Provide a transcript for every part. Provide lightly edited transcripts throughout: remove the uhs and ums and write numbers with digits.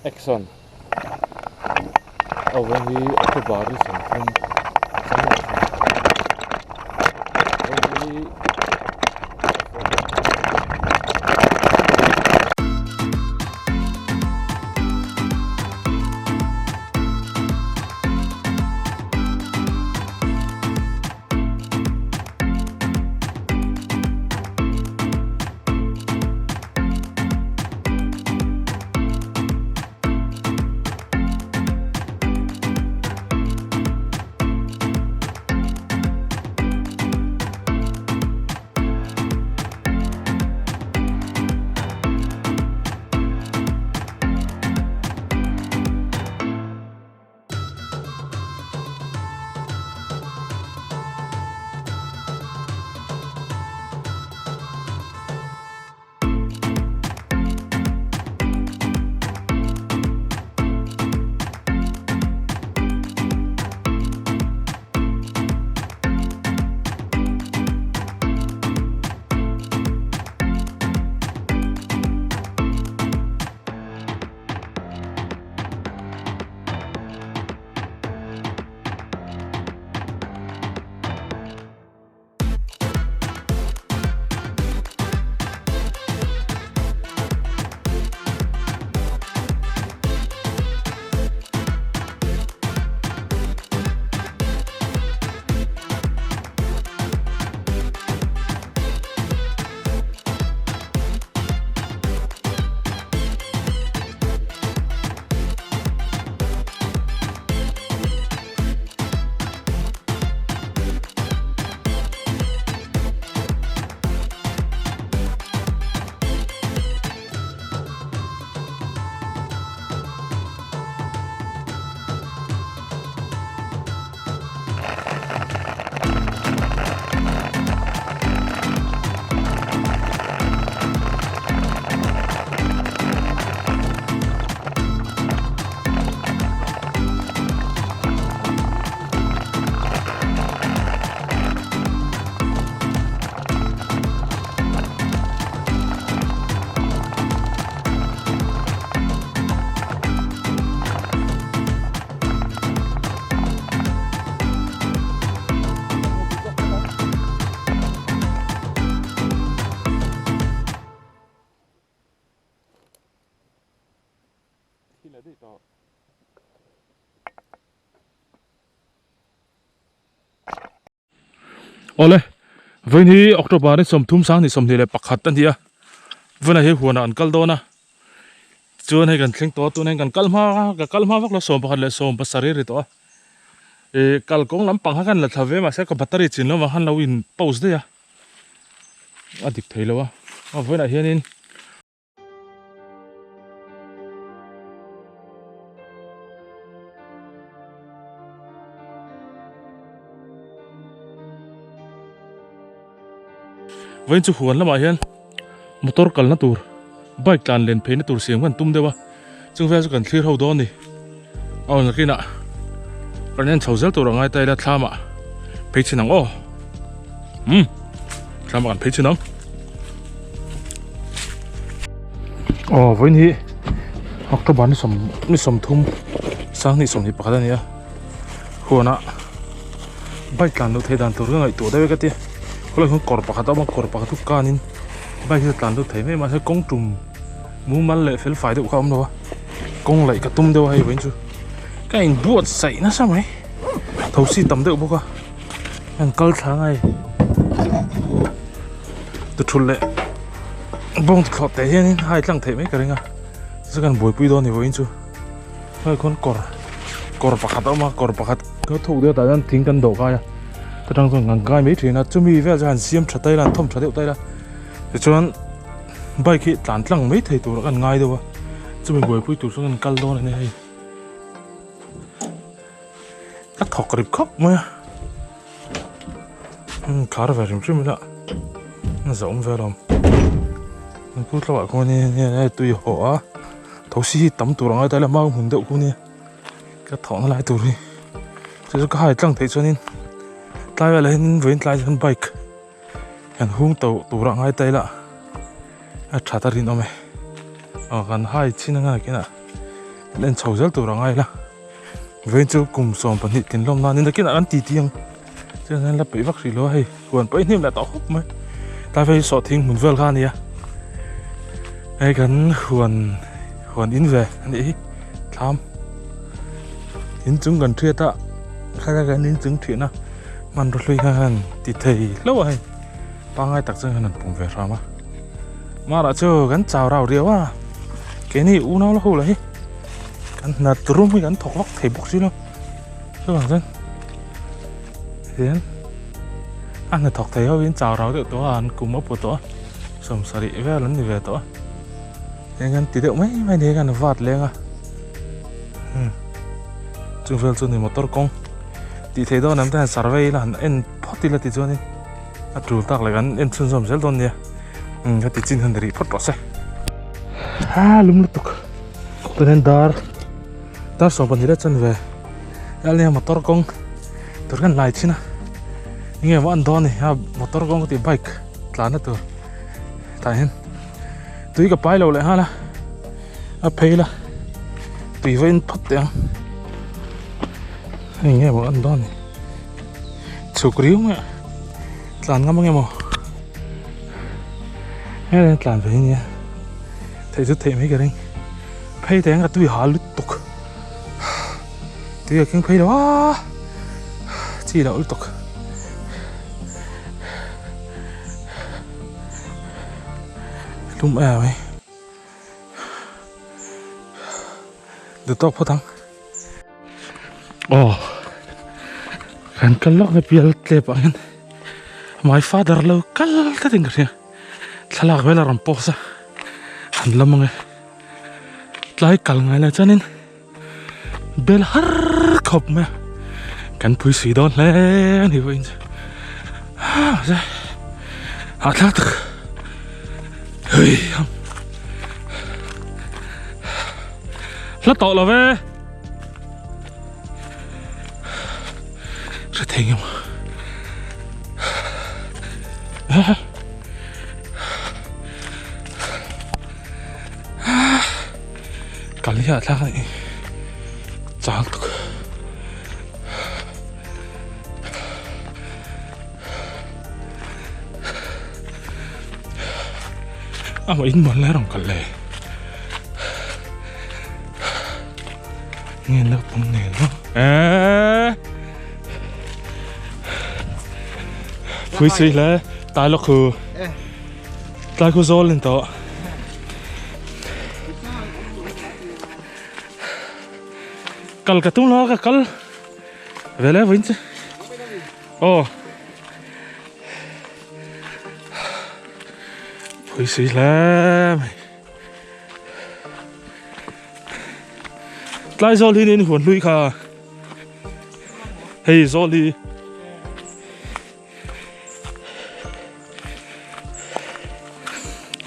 Action. Aw vawiin hi October ni 30 vawiin hi Awle, vawiin hi October ni 30 sang ni 21 a ni a, vawiinah hian huanah an kal dawn a, chuan hei kan thleng tawh a tunah hian kan kal hma ka kal hma vak lo 11 leh 17 a ri tawh a, ih kalkawng lampang kha khan la thla ve mahse ka battery chin lo vang khan lo in pause daih a, a dik thei lo a, a vawiinah hianin. Vawiin chu huan lamah hian motor kalna tur bike tlan len pheina tur siam kan tum deuh a chung vel chu kan thlir ho dawn a ni a awn nakinah kan en chho zel tur a ngai ta ila thlamah phei chin ang aw umm thlamah kan phei chin ang aw vawiin hi October ni sawm ni sawmthum sanghnih 21 a ni a huanah. Bike tlan loh theih dan tur ka ngaihtuah deuh e ka ti a khawlai hian kawr pakhat a awm a kawr pakhat chu kanin bike hi a tlan lut thei mai mahse kawng tum mumal leh fel fai deuh kha a awm lo a kawng laih ka tum deuh a hei vawiin chu ka inbuatsaih nasa mai thosi tam deuh bawk a an kal thla ngai tuthulh leh bawng thlawh teh hianin hai tlang theih mai ka ring a chu kan buaipui dawn a ni vawiin chu. Hei khawn kawr kawr pakhat a awm a kawr pakhat ka thuk deuh tah hian thing kan dawh kai a ta tang chuan kan kai mai thin a chumi vel chu han siam tha ta ila han thawm tha deuh ta ila tichuan bike hi tlan tlang mai thei tur a kan ngai deuh a chumi buaipui tur chuan kan kal dawn a ni hei ka thawk rip khawp mai a khar ve hrim hrim ila a zah awm ve alawm chu tlawh ah khuan in tui a hawh a thosi hi tam tur a ngai ta ila mau hmun deuh khu nia ka thawhna lai tur hi chu chu ka hai tlang theih chuanin tlai velah hianin vawiin tlai chuan bike kan hung tawh tur a ngai ta ila a that a rinawm e aw kan hai chin anga kinah. Kan en chho zel tur a ngai la. Vawiin chu kum 12 tlin lawm nan in nakinah kan titi ang. Chuan hian la peih vak hrih lo a hei huan pawh hi hnim leh tawh khawp mai. Tlai phei hi sawhthing hmun vel kha a nia. Hei kan huan huan in ve a nih hi thlam inchung kan thiat a kha kan inchung thihna hmanraw hlui kha han ti thei hlauh a hei pangngai tak chuan han pum ve hram a. Mara chu kan chau rau riau a keini unau la ho lah hi kan hna rum hi kan thawk vak thei bawk si lo chuvang chuan hian a hna thawk thei ho in chau rau deuh tawh a an kum a pu tawh a 70 vel an ni ve tawh a eng an ti deuh mai mai ni hian vat leng a chung vel chu ni motor kawng tih theih dawn ang te han survey ila han en phawt ila tichuanin. A tul tak leh kan en chhunzawm zel dawn nia. Umm heti chin hian rih phawt rawh se. Ha lum lutuk. Tun hian dar dar 12 leh chanve. Hel nia motor kawng tur hian lai thin a. Enge maw an dawn ni a motor kawng ka tih bike tlan na tur. Tah hian tui ka pai lo leh nghal a. A phei la tui va in phawt teh ang. Hei nge maw an dawn ni. Chhuk riu mai a tlan ngam ange maw heng tlan ve nia theih chu theih mai ka ring phei te ang ka tui ha lutuk tui a keng phei lo a chi loh lutuk lum em mai duhtawk phawt ang. Aw kan kal lawk na pial tlep ah hian my father lo kal tlat in ka hria thlalak vel a rawn post a han lam ang e tlai kal ngai lo chuanin bel har khawp mai a kan pui sui dawn hle a ni pawhin chu mahse hahthlak tak hei ham. Hla tawh lo ve. Hre thei ngem. Kal hi a thlak a ni. Chang tuk. Amah in muan lai rawn kal le. Nge naupang nen maw? Eee Phui sui hle tai lawk khu tlai khu zawl in tawh. Kal ka tum lo a ka kal ve le vawiin chu. Aw. Phui sui hle mai. Tlai zawl hi niin huan hlui kha. Hei zawl hi.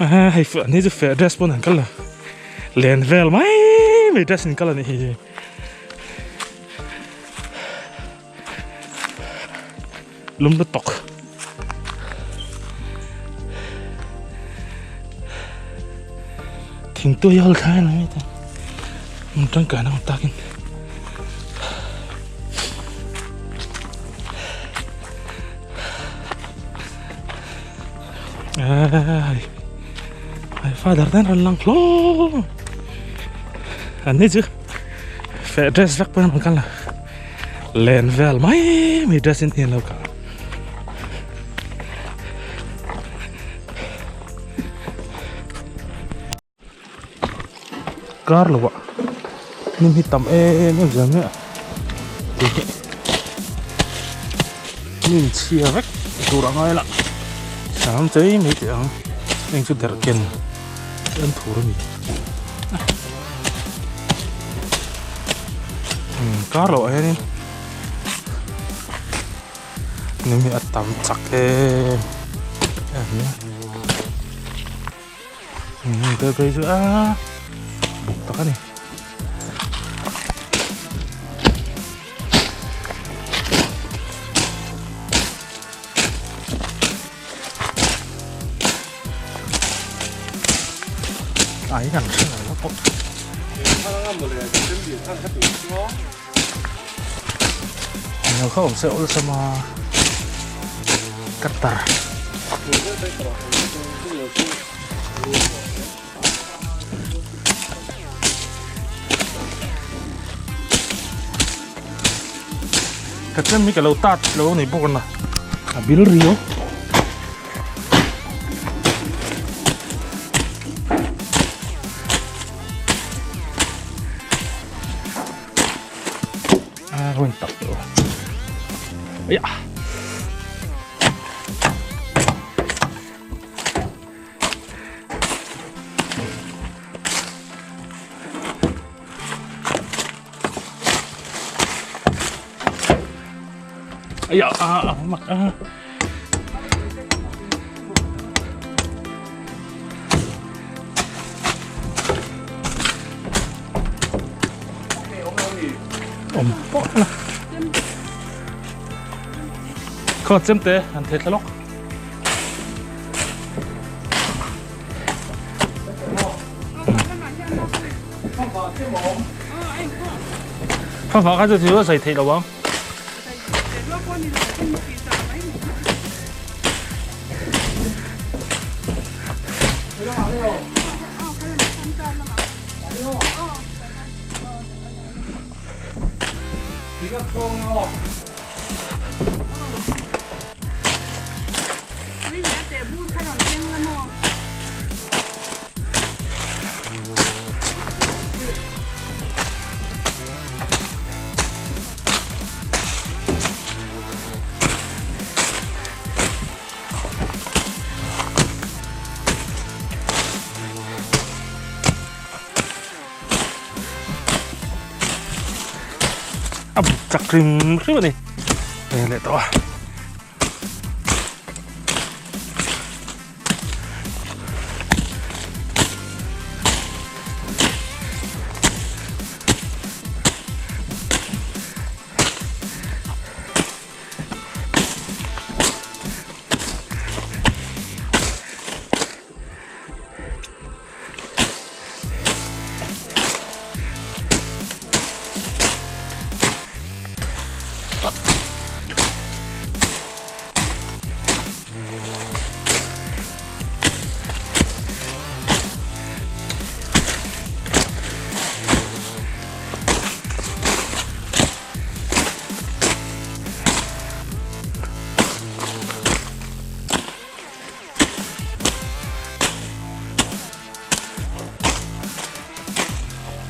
A hei ni chu feh dress pawn an kal lo. Len vel mai mai dress in kal a ni hi. Lum lutuk. Thingtui hawl thlai ang mai ta. Mun tangkai na takin. Ai. Ai father ten ran lang hlo. An ni chu. Fe dress vek pawh an kal la. Len vel mai mai dress in hian lo kal. Kar lo ah hnim hi tam em em zel mai a tih hi hnim chhia vek tur a ngai la sam chei mai teh ang heng chu derhken an thur a ni. Kar loh ah hianin hnim hi a tam chak em em mai a hei te phei chu aaa buk tak a ni. Ai kan hre lo pawh. Eng kha awm se awlsam a cutter ka chem hi ka lo tat lo a ni bawk a na a bil riau. A rawn tak tawh a Aya a a mak a. Awm pawh la. Khaw chemte an thei thla lawk. Thangfah kha chu thil a sawi theih lo ang. A buk chak hrim hrim a ni leh tawh a.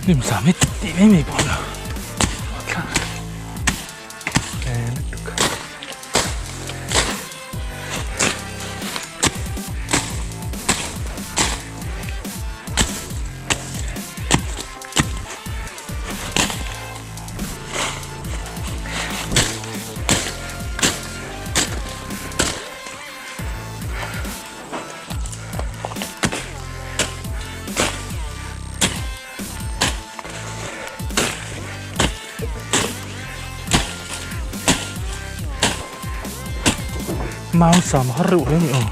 Hnim sam hi tih mai mai pawh a ni lo Mau sam har reuh hle a ni aw.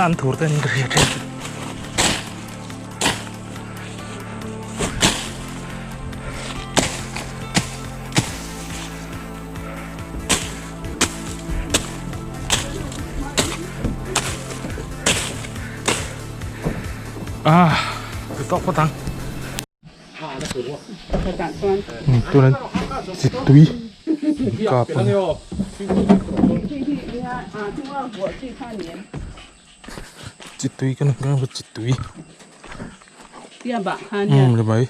An thur te an ka hria thin. Ah, ka tawk phawt ang. Tunan chi tui kap a ni. Chi tui kan hmu chi tui. Le mai.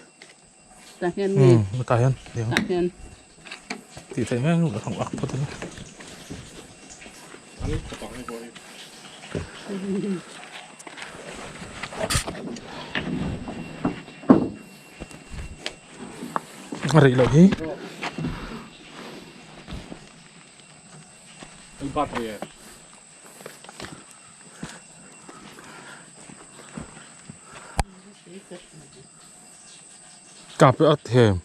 Tah hian nge? Umm tah hian Tah hian. Tih theih mai ang ang ak phawt ila. A rih loh hi. Kap a them.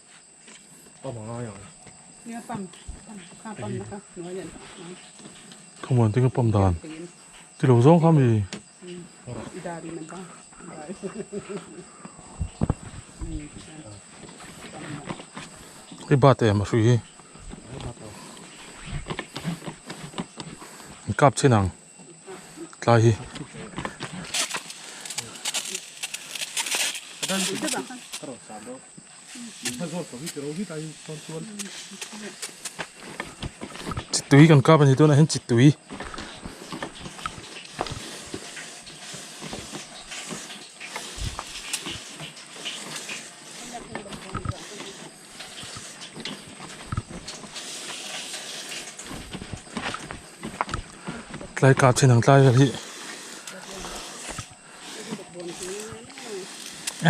Khamuan te ka pump dan ti lo zawng kha mi. Hei bat em a hrui hi an kap chin ang tlai hi. Chi tui kan kap a ni tunah hian chi tui. Tlai kap chin ang tlai vel hi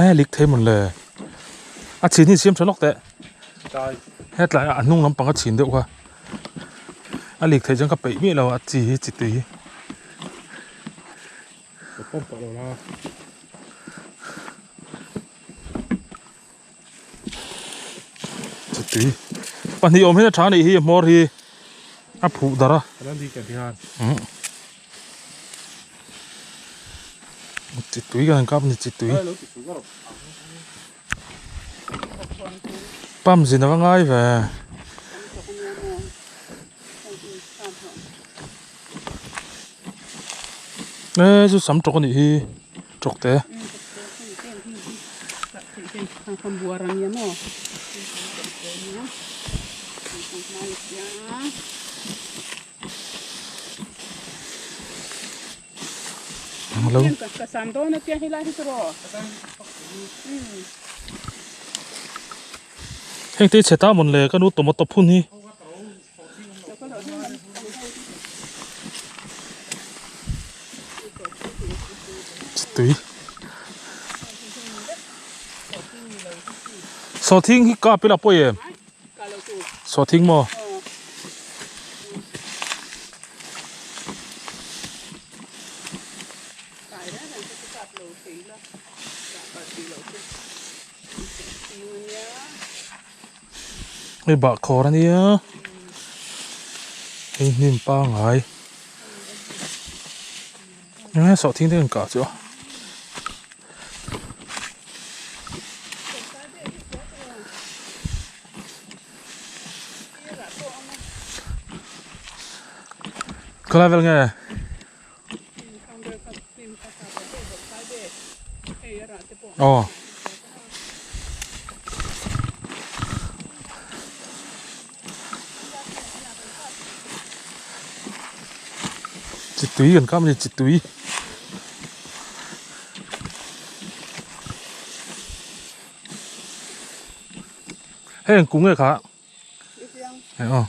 e lik thei mawn le a chhin hi siam tha lawk teh hetlai ah a hnung lampang a chhin deuh kha a lik theih chuan ka peih miah lo a chi hi chi tui hi. Chutui pahnih awm hian a tha anih hi hmawr hi a phuh darh a chitui kan han kap a ni chitui pump zin a va ngai ve e chu sam tawk anih hi tawk te. Heng te hi chhe ta mawn le ka nu tomato phun hi. Tui Sawhthing hi kap ila pawi em? Sawhthing maw? Hei bahkhawr a nia hei hnim pangai enge sawhthing te kan kah chu a. Khawlai vel nge? Aw. Chi tui kan kap a ni chi tui. Hei ang kung nge kha. Hei aw.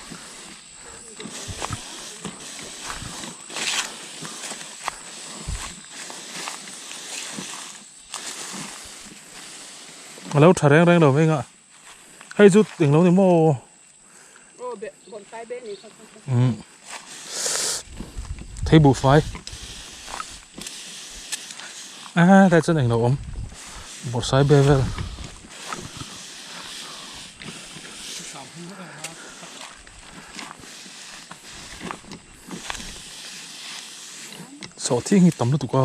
A lo tha reng reng lo mai nga. Hei chu eng lo ni maw. Umm. Thei buh fai. A tlai chuan eng lo awm. Bawrhsai be vel. Sawhthing hi tam lutuk a.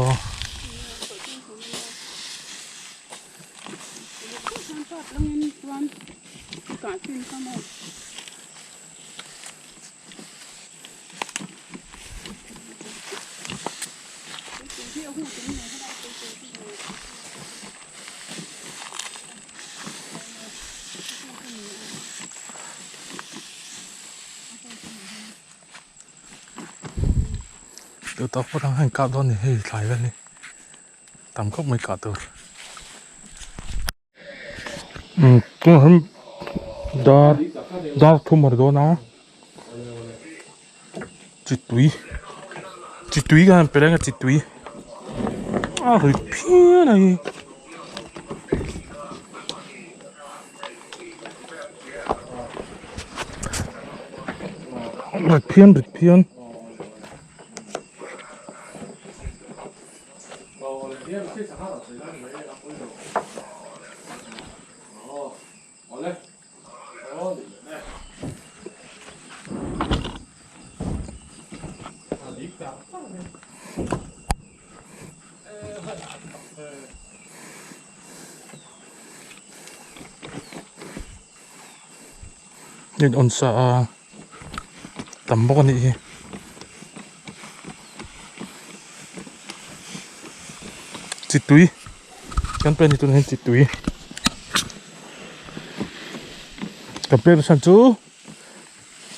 Tui tak pawh ang kah dawn a ni hei thlai vel hi tam khawp mai kah tur. Umm tunah hian dar dar thum a ri dawn a chi tui chi tui ka han pe reng a chi tui a ri phian a hi. Rit phian rit phian. In on sa a tam bawk a nih hi. Chi tui kan pe ni tunah hian chi tui kan pek chhan chu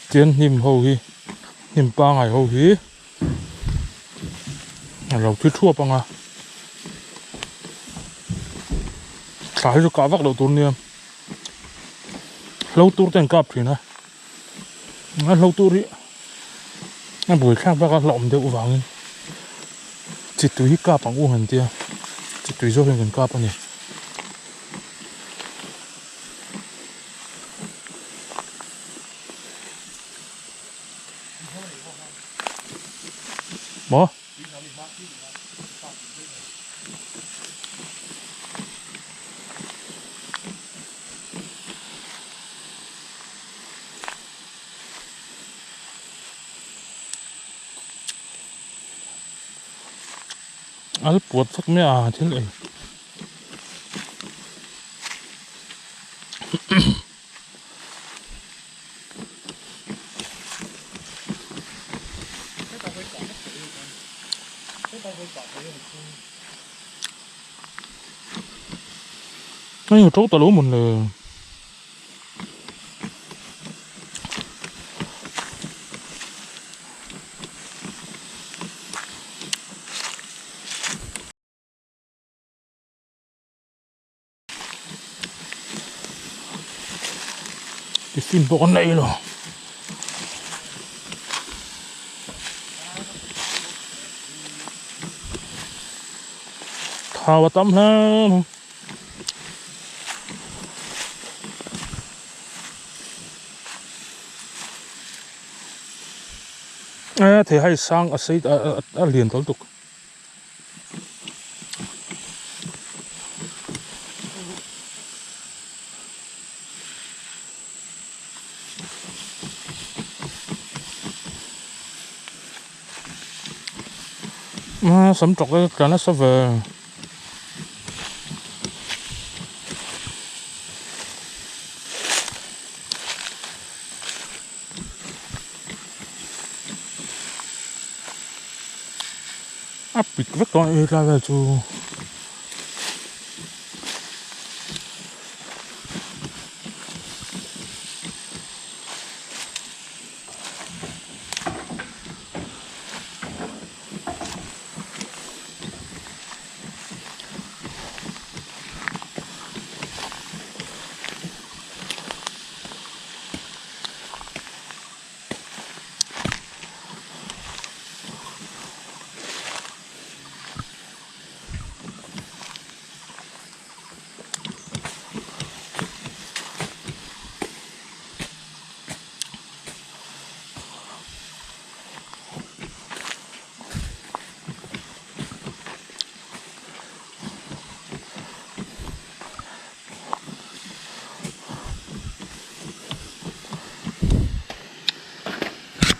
tian hnim ho hi hnim pangai ho hi a lo thi thuap ang a thla hi chu kah vak loh tur nia hlo tur te an kap thin a a hlo tur hi a buaithlak bak a hlauhawm deuh vangin chi tui hi kap ang u han tia chi tui zawk hian kan kap a ni. Maw? Al puat vek mai a thil ei. Hei a to ta lo mawn le. Tiffin pawh kan la ei lo. Thau a tam hle mai. A thei hai sang a sei a lian tawlh tuk. A sam tawk e tla nasa ve. A pik vek tawh a ni tlai vel chu.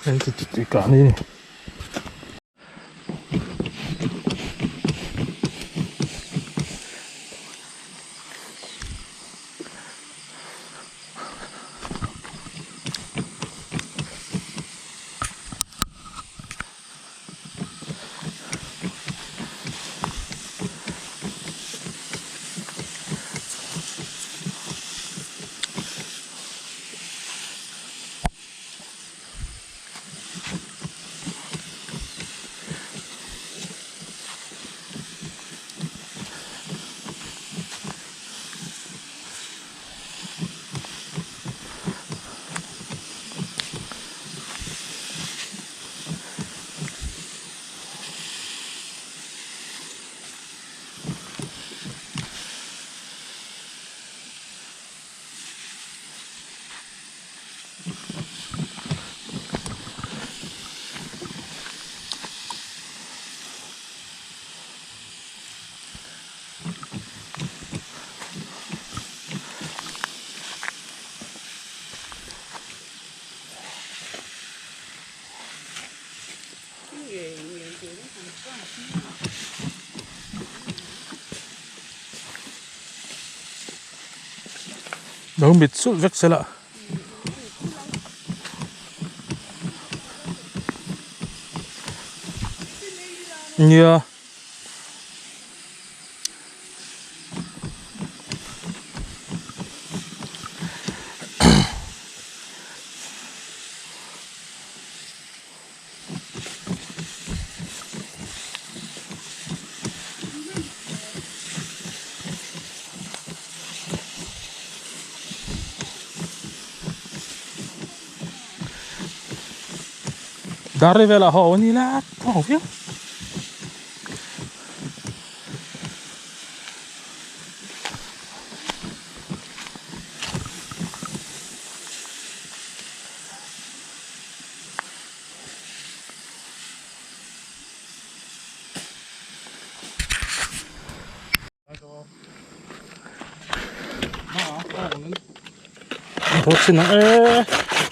Heng chu tui kah ni a ni. Lo mit sulh vek se lah. Nia. Dar ri velah ho ani la thawng viau. Thawt chin ang e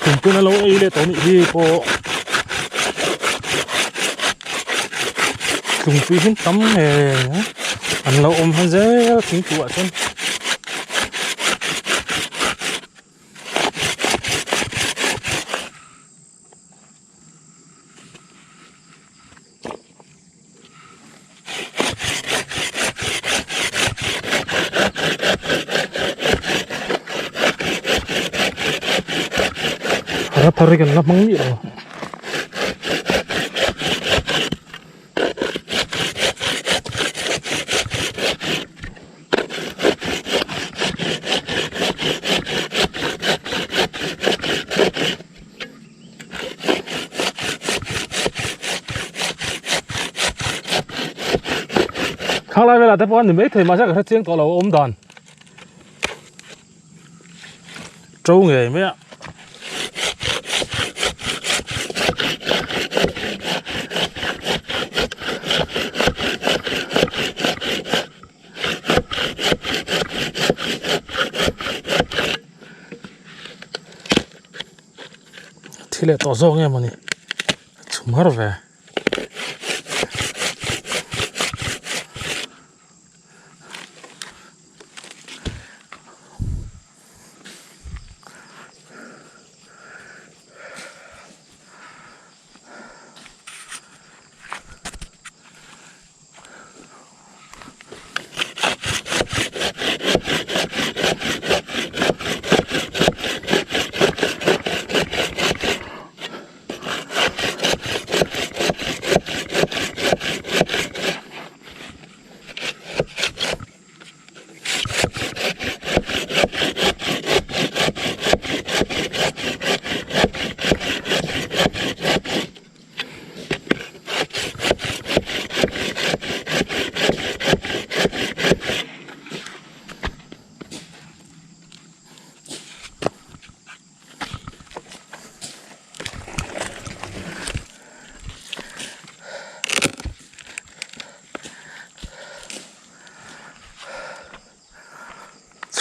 thingpui na lo ei leh tawh nih hi pawh tlungpui hi tam em an lo awm han zel thingpui ah chuan. Hara thar hi kan la hmang miah lo. Khang lai velah te pawh a ni maithei mahse ka hre chiang tawh lo a awm dan to ngei mai a. Thi leh tawh zawk nge mawni chhum har ve.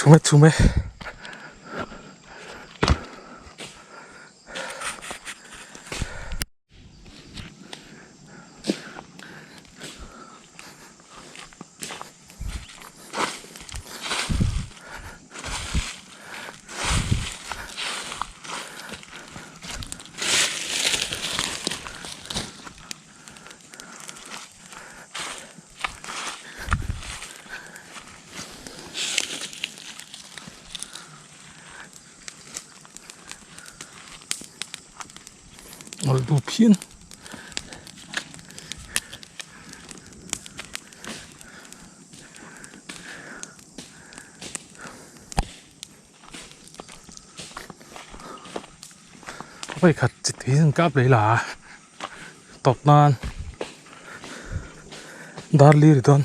Chhum e chhum e. Awlh duh phian. Vawikhat chi tui an kap leh la a tawp nan dar li ri dawn.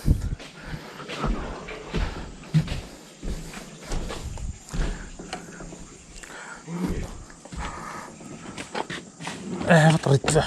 Eh va rit ve.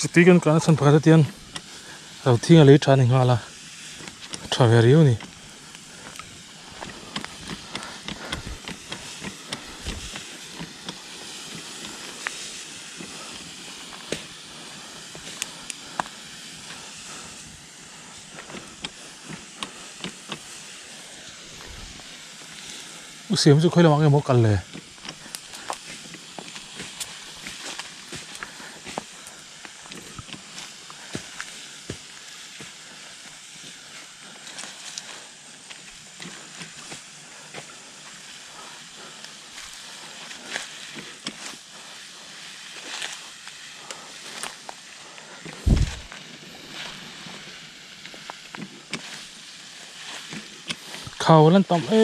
Chutui kan kalna chhan pakhat atian lo thing a lei tha a ni nghal a tha ve riau a ni. U siam chu khawi lamah nge maw kal le? Khau lan tam e.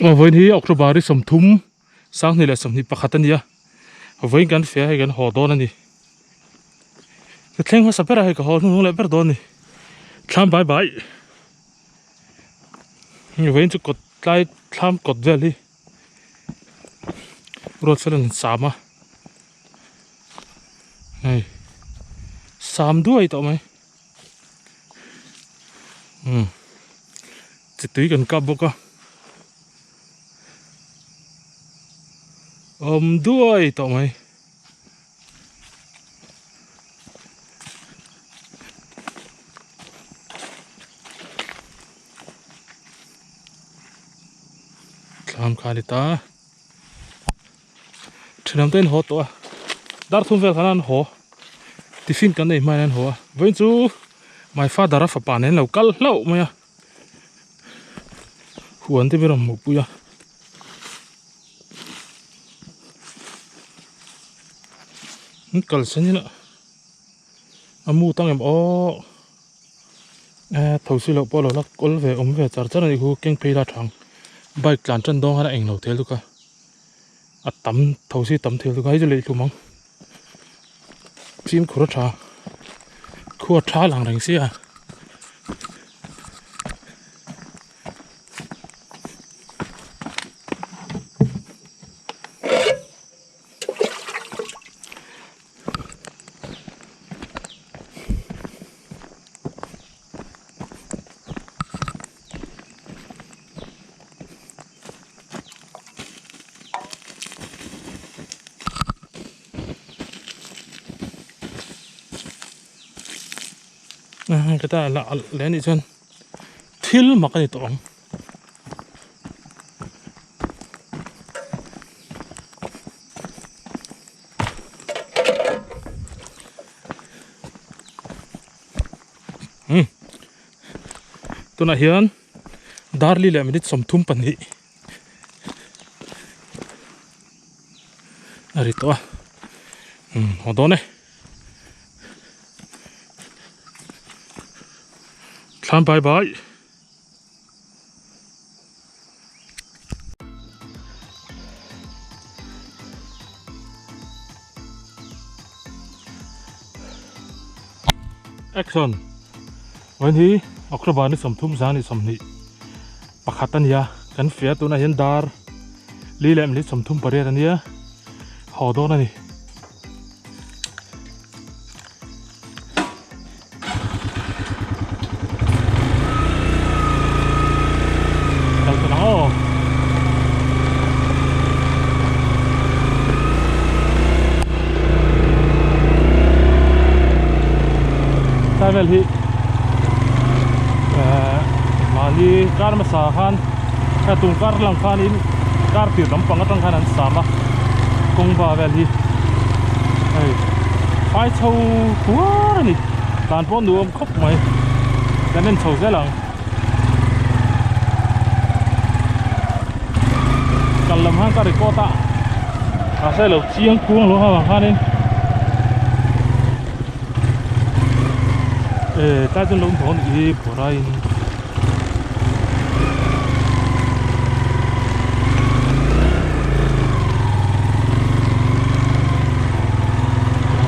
Aw vawiin hi October hi 30 2021 a ni a vawiin kan feh a hei kan haw dawn a ni ka thleng hmasa ber a hei ka haw hnuhnung leh ber dawn a ni thlam bai bai vawiin chu kawt tlai thlam kawt vel hi ruat fel an sam a hei sam duai tawh mai umm chi tui kan kap bawk a awm duai tawh mai. Thlam kha a ni ta thenawm te in haw tawh a dar thum vel khan an haw tiffin kan nei hmain an haw a vawiin chu my father a fapa nen lo kal hlauh mai a huan te ber a hmuh pui a. An kal sen in a mu tang em aw eh tho si loh pawh a lo la kawl ve awm ve char char a nih khu keng phei la thang bike tlan tan dawn khan a englo thei lutuk a a tam tho si tam thei lutuk a hei chu lei hlum ang fimkhur a tha khua tha lang reng sia. Ka ta la alh leh anih chuan thil mak a ni tawh ang. Umm tunah hian darli leh minute 32 a ri tawh a umm haw dawn e. Thlam bye bye. Action! Vawiin hi October ni 30 zan ni 20 pakhat a nia kan fiah tunah hian dar li leh minute 38 a nia haw dawn a ni. Kal ta lang aw. Tlai vel hi eh mahni kar hmasa khan a tum kar lang khanin kar tir lampang atang khan an sam a kawng va vel hi hei phai chho kuar a ni tan pawh nuam khawp mai kan en chho zel ang kal lam khan ka record a mahse lo chiang kuang lo avang khanin eh tlai chuan lo dawn i bawraiin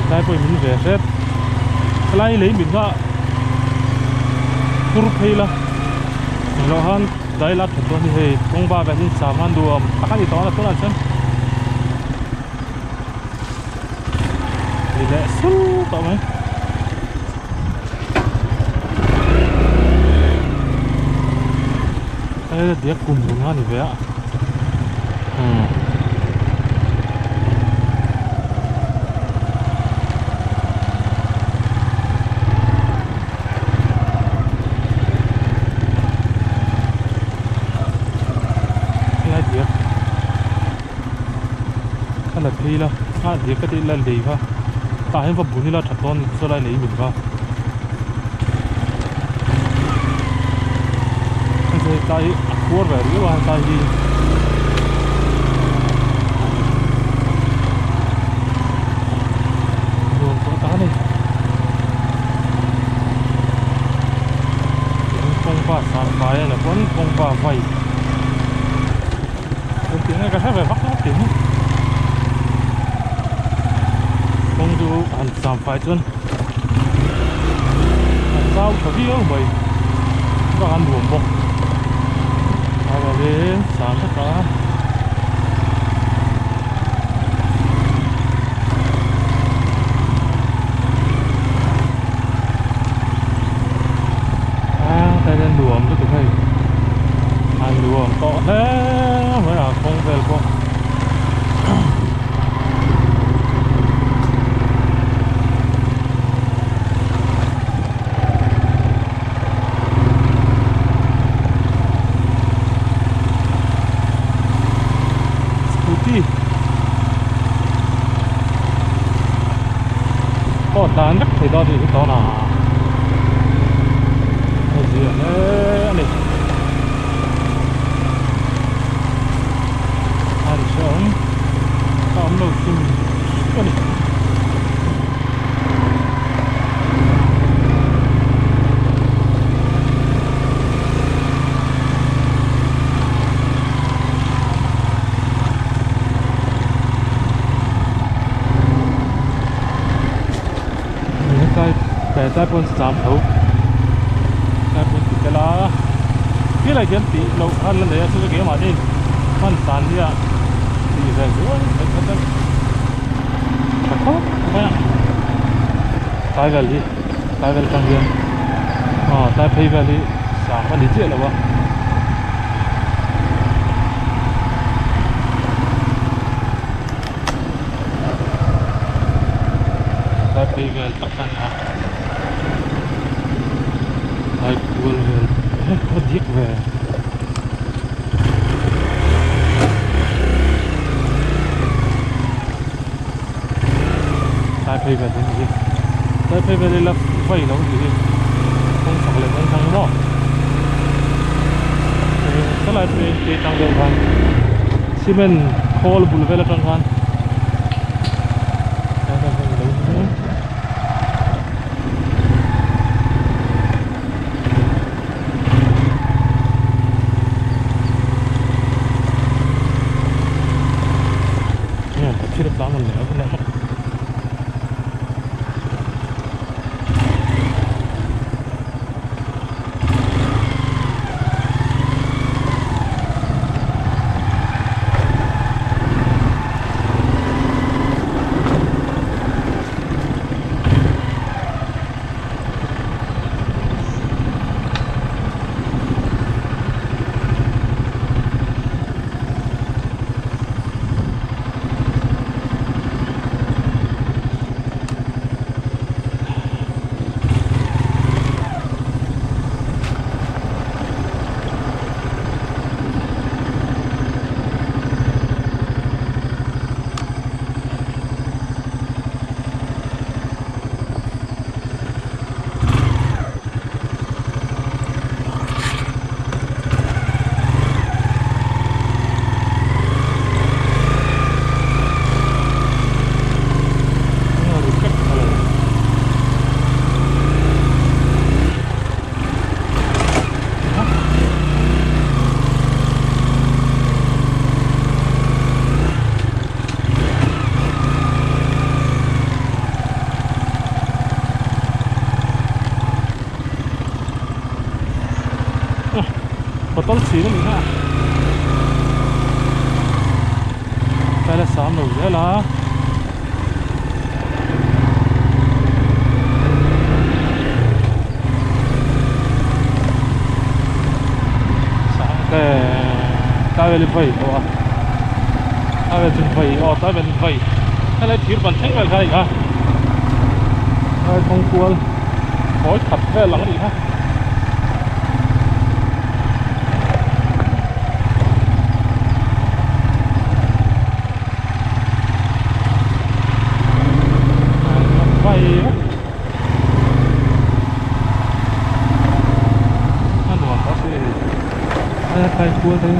tlai pawhin min ve hret helai lei mit kha kur phei la englo khan dai la that dawn hi hei kawng bak ah hian sam a nuam tak a ni tawh a tunah chuan ni leh sul tawh mai. Hei diak kum run a ni ve a umm. Helai diak ka la phei la a diak ka tih la lei kha tah hian va bun ila tha dawn saw lai lei min va hei tlai hi a khuar ve riau a tlai hi nuam tawh tak a ni tin kawngka sangfai a ni pawn kawngka vai Kan tih nge ka hre ve vak lo tih hi kawng chu han cham fai chuan a chau tha viau mai bak a nuam bawk a rawlin cham vek a. A tlai hian nuam lutuk hei a nuam tawh hle mai a kawng vel pawh scooty pawh tlan vek thei dawn tih hi tawn a a zia hle a ni a ni hreawm a awm lo hrim hrim a ni. Hetlai hetlai pawn cham tho hetlai pawn ti tel a khilai khian tih loh khan la nei a chu chu keimahni hman tan hi a tih ve zual theih kha chuan tha khawp mai a tlai vel hi tlai vel atang hian aw tlai phei vel hi sang a ni chiah lo a. Tlai phei vel tak a ni a tlai kual vel eh a dik ve. Tlai phei vel hi ni hi tlai phei vel hi la vai lo ni hi kawng chak leh kawng thlang maw helai phei te tang deuh khan cement khawl bul vel atang khan thil a tlang leh a leh Bottle chhin a nih kha tlai la sam lo zel a. Tlai vel hi vai pawh a tlai vel chu vai aw tlai vel vai helai thir ban thleng vel kha a ni a helai kawng kual kawi khat vel ang a nih kha. Kai kual te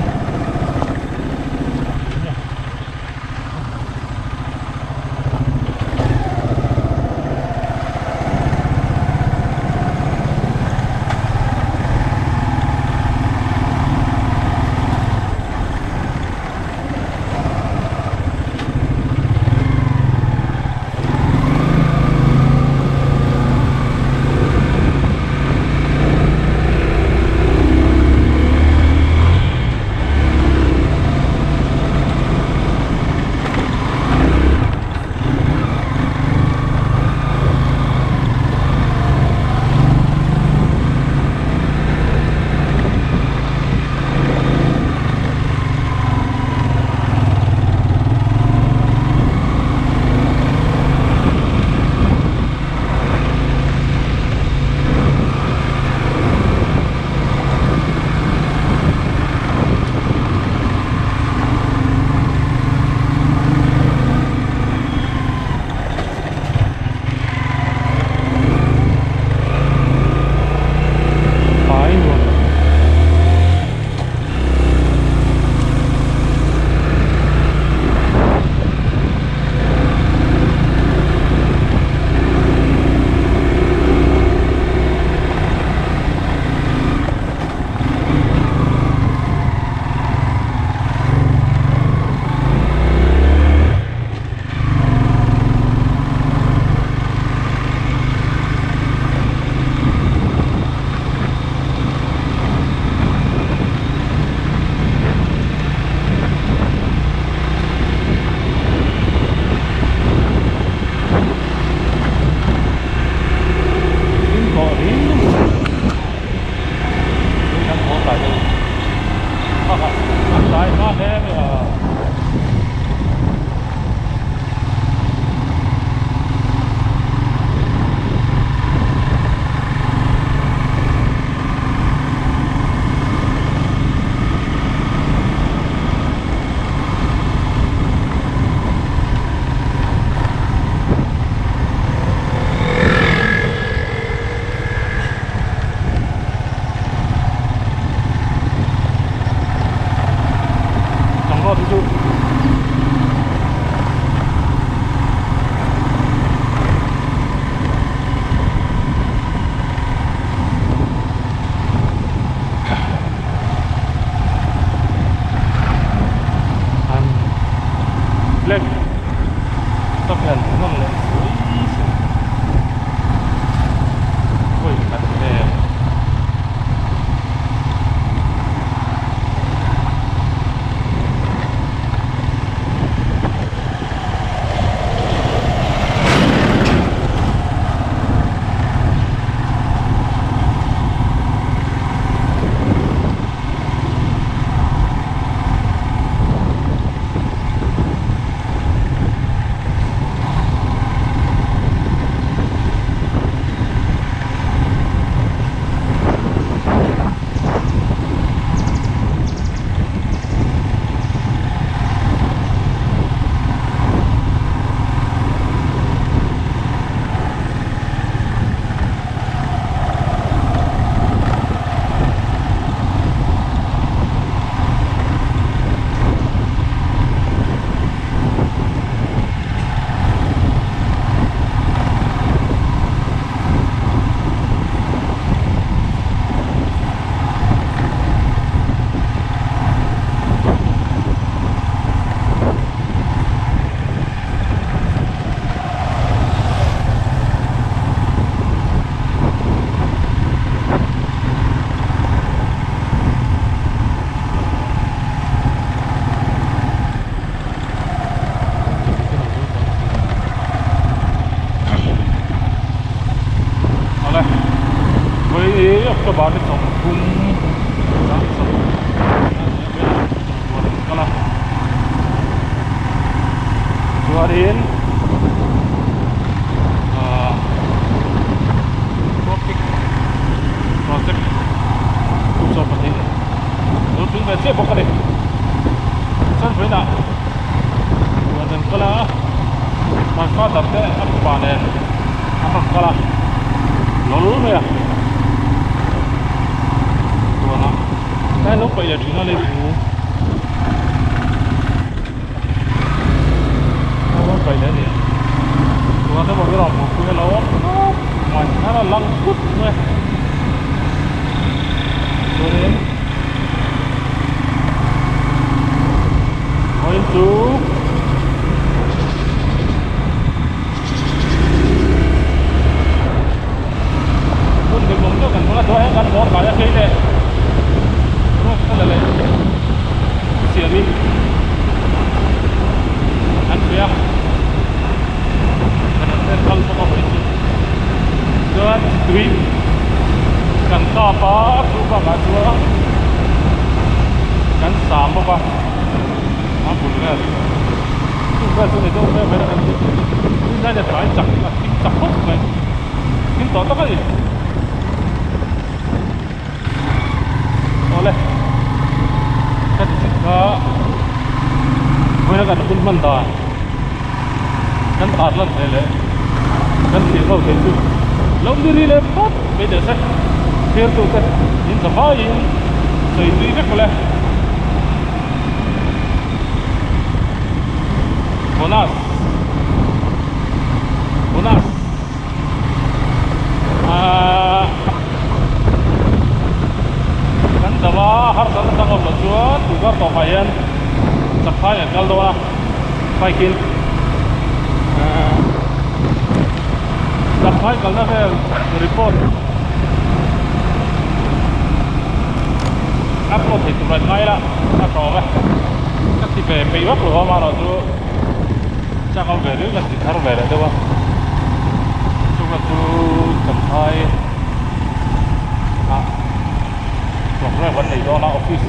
October ni 30 sang 30 a ni a vela huan an kal a chuanin ahh topic project kum 12 lo tling ve chiah bawk a ni chuan vawiinah huan an kal a my father te a fapa nen an rawn kal a lawl mai a huanah tlai lo paih leh thin a leibung a lo paih leh a ni tunah chuan bawrhbel ah hmuhpui a lo awm khawp mai a lang put mai chuanin vawiin chu Hun hlimawm deuh kan hmang a chuan heng kan haw tlai a hlei leh ruak kha la leh siamin an hria a kan an kal bawk a vawi chu chuan tui kan kap a chu bakah chuan kan sam bawk a a bul vel. Chung vel chu ni deuh vel mai a ni hian a tlai chak a thim chak khawp mai thim tawh tak a ni awle ka ti chhit kha vawiin a kan hun hman dan kan tar lan thei leh kan thlir ho thei chu lo ni ri leh phawt mai teh se thlir tu te in za vaiin sawi tui vek awle. Bonus Bonus Ahh Kan dam a harsatna dang awm loh chuan tukar tawpah hian chakphai an kal dawn a bike in ahh chakphai kalna vel report upload thei tur an ngai la a tlawm e ka ti ve peih vak lo a amaherawhchu chak awm ve riau ka ti thar ve leh deuh a chuvang chu champhai ah programme an nei dawn a office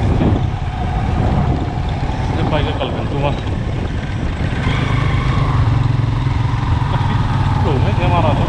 te bike a kal kan tum a ka fit lo mai thei amaherawhchu.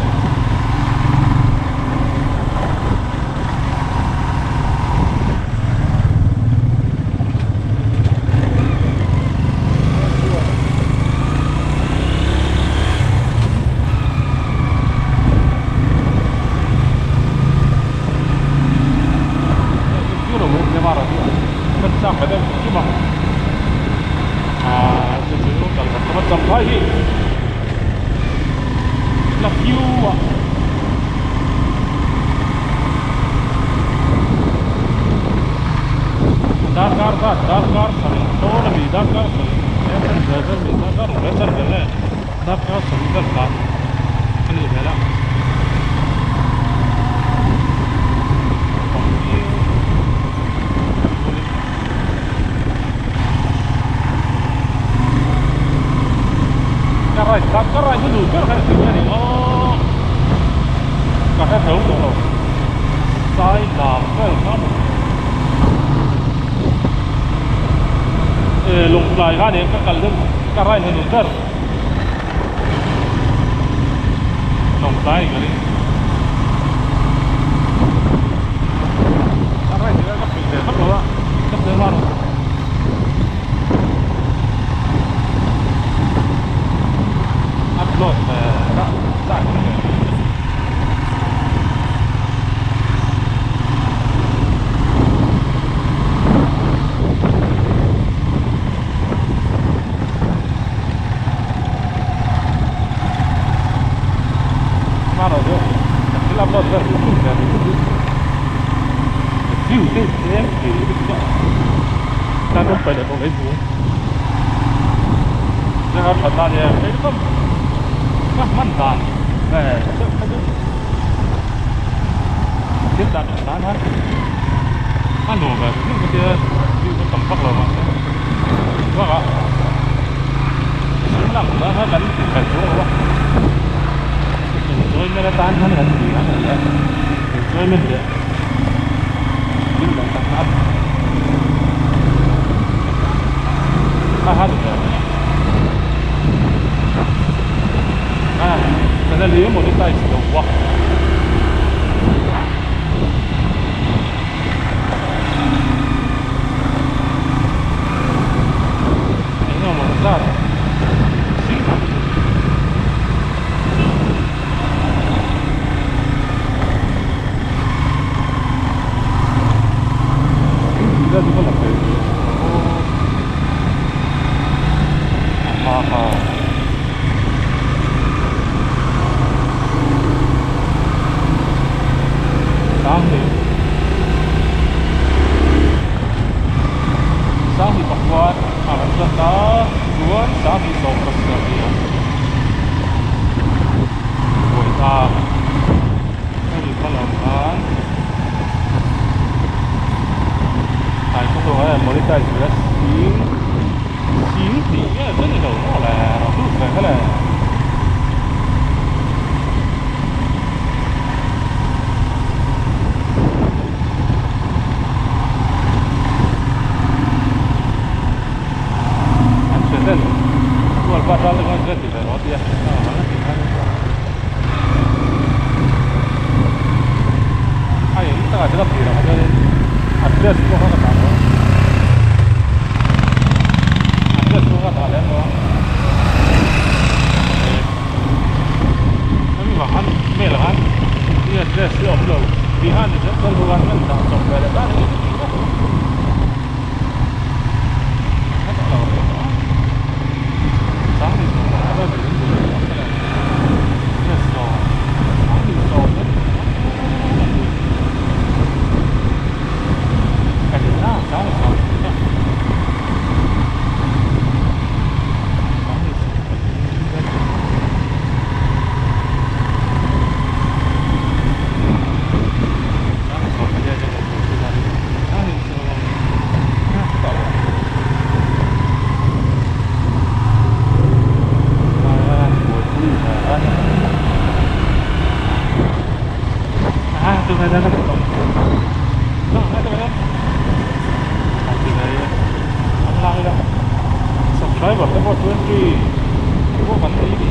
Darkar zat darkar sarih dawn a ni darkar sarih eng chen vel vel mai darkar ruk leh chen vel nge darkar sarih vel tlan a nih hmel a Ka ride ka ride na duh ber kha engtin nge ni aw ka hre thei tawh lo sai lam vel kha maw eh lawngtlai kha nen ka kal deuh ka ride na duh ber lawngtlai ka ring ka ride ka peih ve vak lo a ka sawi hma lo. Upload ve dah dah kan ve. Maro chu ka thil upload vel hrim hrim ve ni chu view te tlem thei lutuk a tan rawn paih leh tawh mai bung zanga that na nia hei chu ka hman dan ve deuh kha chu thil dan that nan khan a nuam ve hrim ka tia view ka tam vak lo mahse bakah sum lang dan khan kan ti khalh chuang lo a enjoyment atan khan kan ti a ni a enjoyment leh. thil dang tak a ha ha ni a channel hi monetize lo a. Eng emaw zat Ha ha. Sanghnih Sanghnih pakua a rawn chuan ta chuan Sanghnih 17 a buai ta hemi hma lam khan tlai khaw tawh a monetize ve a sing sing tih vel chu a ni lo maw le rawn lut ve kha le. An thian ten tual pa ral te khan ti ve rawh a ti a a in takah chuan a phir ang chuanin address pawh kha ka dah tawh a address pawh kha dah lem lo a hemi vang khan mail ah khan i address hi a awm lo tih khan chuan ho khan kan dah chawp ve leh ta a ni. Subscriber te pawh 20 pawh kan nei ni.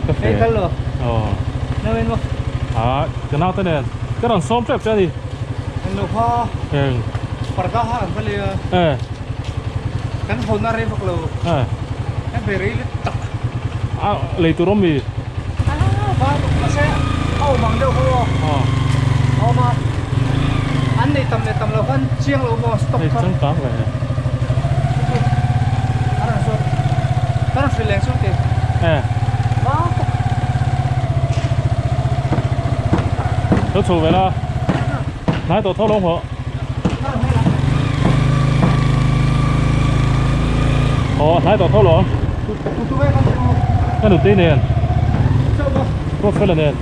Ka fe. Kal lo. Aw. No en mo. Ah, ka nau te nen. Ka rawn sawm tep che a ni. En lo kha. Eng. Parda ha kan va le a. Eh. Kan hawn na rei vak lo. Eh. Kan ve rei lut tak. A lei tur awm mi. Ah, va mahse a awm ang deuh kha aw. Aw. A awm a. An nei tam leh tam lo khan chiang lo maw stop kha. Hei changkang ve. A rawn zawt. Ka rawn hrilh leng chu ti. Eh. Va tak. Lo chho ve la. Hnai tawh tho lo hmuh. Aw hnai tawh tho lo. Ka nutei nen. Profile nen.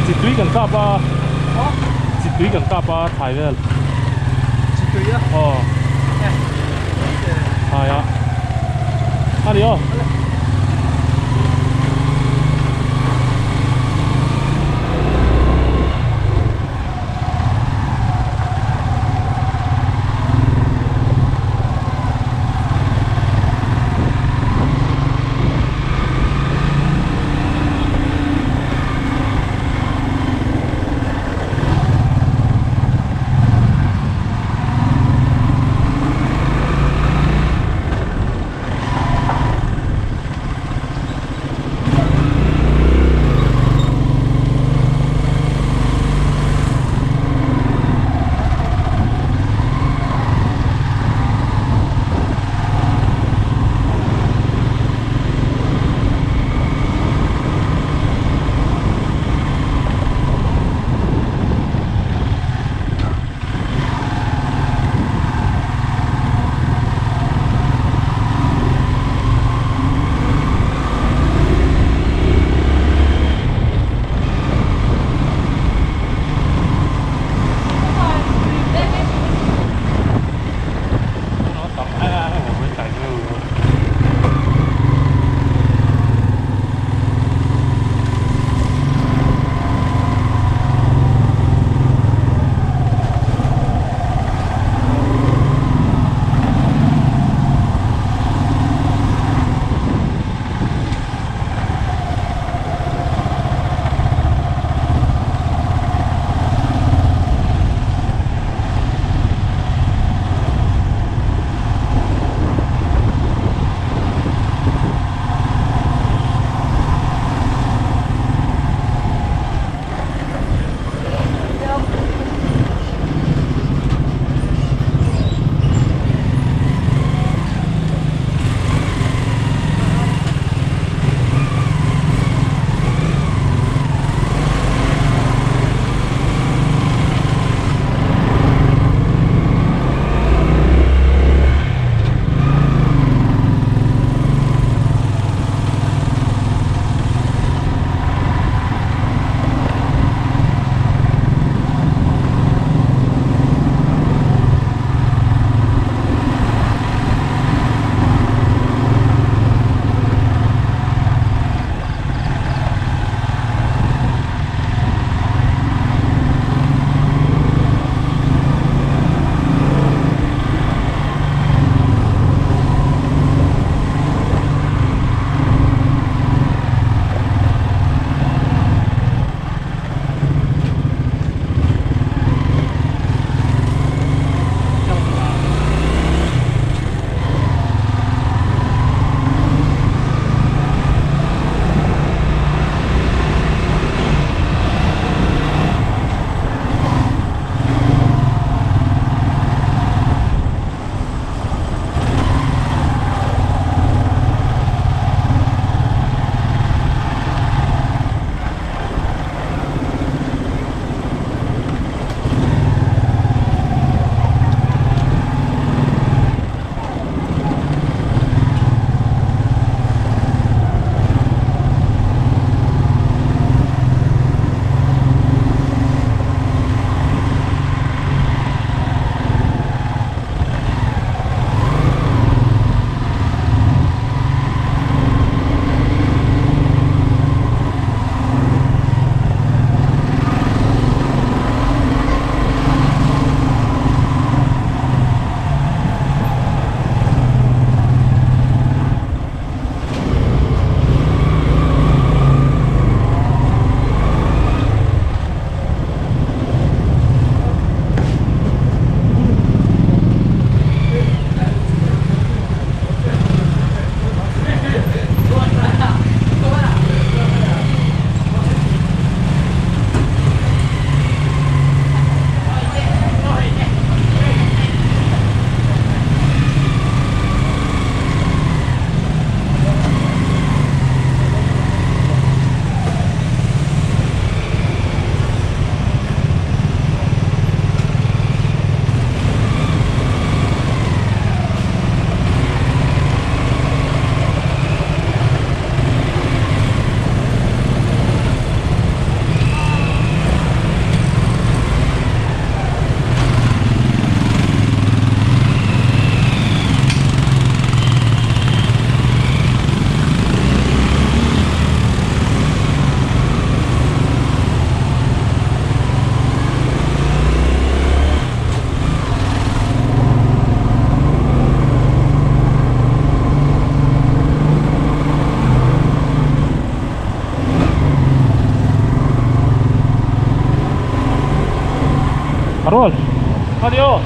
Chi tui kan kap a. Chi tui kan kap a thai vel. Chi tui a? Aw. Thai a. A ni aw. Arol ani aw.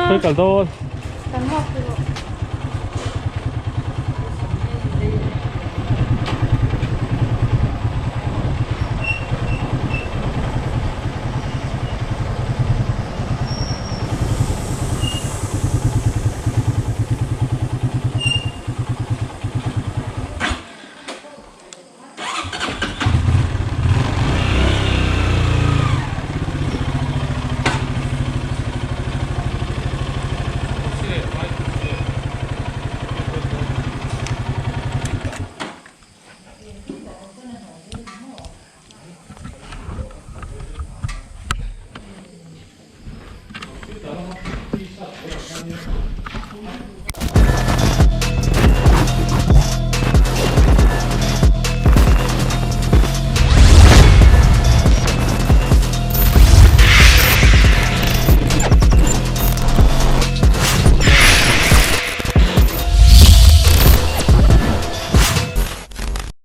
Tôi kal dawn.